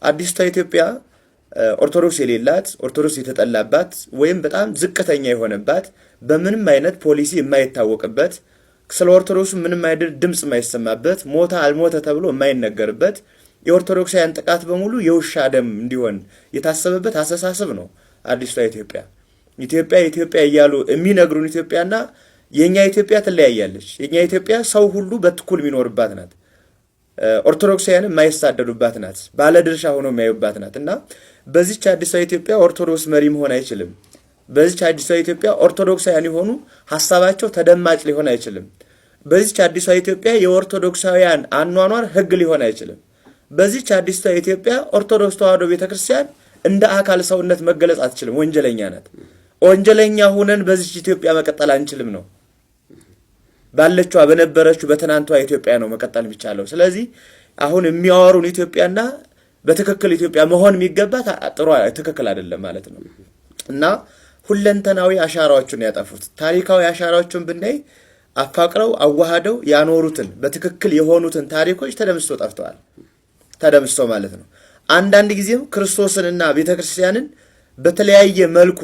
አዲስቷ ኢትዮጵያ ኦርቶዶክስ የሌላት፣ ኦርቶዶክስ የተጠላባት ወይም በጣም ዝቅተኛ የሆነባት፣ በምንም አይነት ፖሊሲ የማይታወቅበት፣ ስለ ኦርቶዶክሱ ምንም አይነት ድምፅ የማይሰማበት፣ ሞተ አልሞተ ተብሎ የማይነገርበት፣ የኦርቶዶክሳውያን ጥቃት በሙሉ የውሻ ደም እንዲሆን የታሰበበት አስተሳሰብ ነው አዲስቷ ኢትዮጵያ። ኢትዮጵያ ኢትዮጵያ እያሉ የሚነግሩን ኢትዮጵያና የእኛ ኢትዮጵያ ትለያያለች። የእኛ ኢትዮጵያ ሰው ሁሉ በትኩል የሚኖርባት ናት። ኦርቶዶክሳውያን የማይሳደዱባት ናት። ባለድርሻ ሆኖ የሚያዩባት ናት። እና በዚች አዲሷ ኢትዮጵያ ኦርቶዶክስ መሪ መሆን አይችልም። በዚች አዲሷ ኢትዮጵያ ኦርቶዶክሳውያን የሆኑ ሀሳባቸው ተደማጭ ሊሆን አይችልም። በዚች አዲሷ ኢትዮጵያ የኦርቶዶክሳውያን አኗኗር ሕግ ሊሆን አይችልም። በዚች አዲሷ ኢትዮጵያ ኦርቶዶክስ ተዋሕዶ ቤተክርስቲያን እንደ አካል ሰውነት መገለጽ አትችልም። ወንጀለኛ ናት። ወንጀለኛ ሆነን በዚች ኢትዮጵያ መቀጠል አንችልም ነው። ባለችዋ በነበረችው በትናንቷ ኢትዮጵያ ነው መቀጠል የሚቻለው። ስለዚህ አሁን የሚያወሩን ኢትዮጵያና በትክክል ኢትዮጵያ መሆን የሚገባት ጥሩ ትክክል አይደለም ማለት ነው። እና ሁለንተናዊ አሻራዎቹን ያጠፉት፣ ታሪካዊ አሻራዎቹን ብናይ አፋቅረው አዋህደው ያኖሩትን በትክክል የሆኑትን ታሪኮች ተደምስቶ ጠፍተዋል። ተደምስቶ ማለት ነው። አንዳንድ ጊዜም ክርስቶስንና ቤተክርስቲያንን በተለያየ መልኩ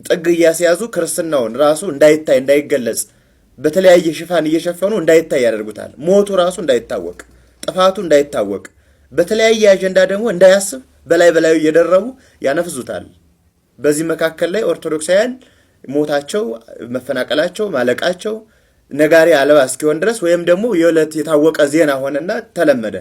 ጥግ እያስያዙ ክርስትናውን ራሱ እንዳይታይ እንዳይገለጽ በተለያየ ሽፋን እየሸፈኑ እንዳይታይ ያደርጉታል። ሞቱ ራሱ እንዳይታወቅ፣ ጥፋቱ እንዳይታወቅ፣ በተለያየ አጀንዳ ደግሞ እንዳያስብ በላይ በላዩ እየደረቡ ያነፍዙታል። በዚህ መካከል ላይ ኦርቶዶክሳውያን ሞታቸው፣ መፈናቀላቸው፣ ማለቃቸው ነጋሪ አልባ እስኪሆን ድረስ ወይም ደግሞ የዕለት የታወቀ ዜና ሆነና ተለመደ።